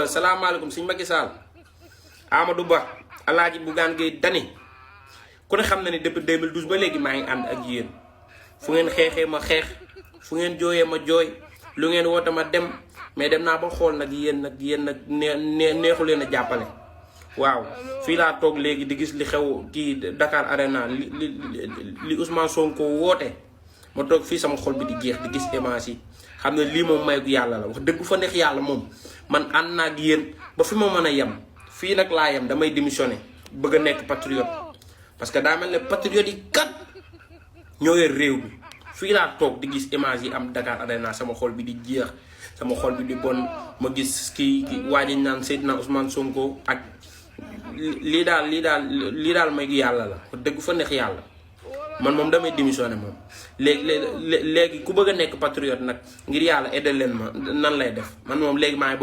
salaamaaleykum sëñ Macky Sall Amadou Ba Alaaji Bougane Gueye Dany ku ne xam na ni depuis 2012 ba léegi maa ngi ànd ak yéen fu ngeen xeexee ma xeex fu ngeen jooyee ma jooy lu ngeen woote ma dem mais dem naa ba xool nag yéen nag neexu leen a jàppale. waaw fii laa toog léegi di gis li xew kii Dakar Arena li Ousmane Sonko woote ma toog fii sama xol bi di jeex di gis image yi xam ne lii moom may yàlla la wax dëgg fa neex yàlla moom man ànd naa ak yéen ba fi ma mën a yem fii nag laa yem damay démissionné bëgg a nekk patriote parce que daa mel ne patriote yi kat ñoo yor réew bi fii laa toog di gis image yi am Dakar Arena sama xol bi di jeex sama xol bi di bon ma gis kii waa ji naan Seydina Ousmane Sonko ak lii daal may yàlla la wax dëgg fa neex yàlla man moom damay démissionné moom léegi ku bëgg a nekk patriote nag ngir yàlla aidé leen ma nan lay def man moom léegi maay